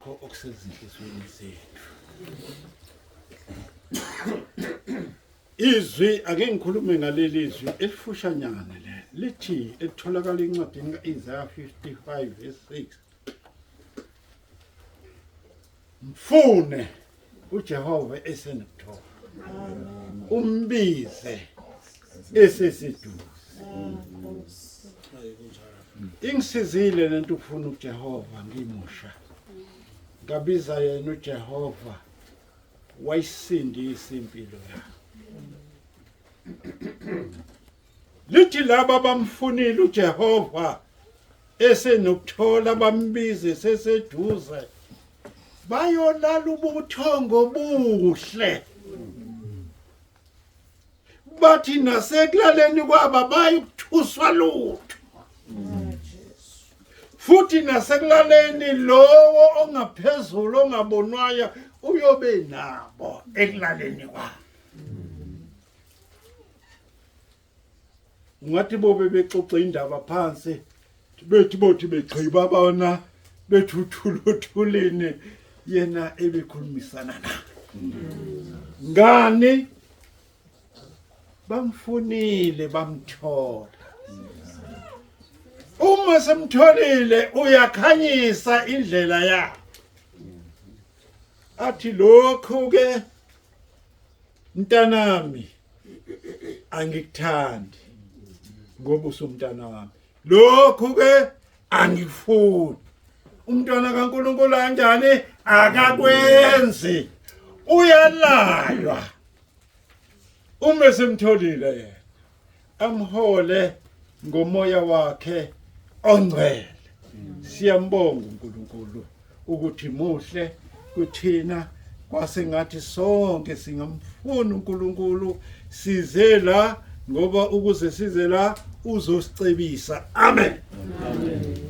Okusezinhliziyweni zethu. Izwi ake ngikhulume ngaleli zwi elifushanyana le lithi elitholakala encwadini ka-Isaya 55 verse 6. Mfune uJehova esenokuthola. Umbize eseseduze. Ingisizile lento ukufuna uJehova ngimusha. Ngabiza yena uJehova wayisindisa impilo yami. Lithi laba bamfunile uJehova esenokuthola bambize seseduze bayolala ubuthongo obuhle. Bathi nasekulaleni kwaba bayikuthuswa lutho. Futhi nasekulaleni lowo ongaphezulu ongabonwayo uyobe nabo ekulaleni kwabo. Ungathi bobe bexoxa indaba phansi bethi bothi begqiba bona bethuthuluthulini yena ebekhulumisana na ngani bamfunile bamthola. Uma semtholile uyakhanyisa indlela yakhe, athi lokhu ke mntanami angikuthandi ngoba usumntana wami, lokhu ke angikufuni. Umntwana kaNkulunkulu kanjani akakwenzi, uyalaywa. Uma semtholile yena amhole ngomoya wakhe ongcwele. Siyambonga uNkulunkulu ukuthi muhle kuthina, kwasengathi sonke singamfuna uNkulunkulu size la, ngoba ukuze size la uzosicebisa. Amen, amen.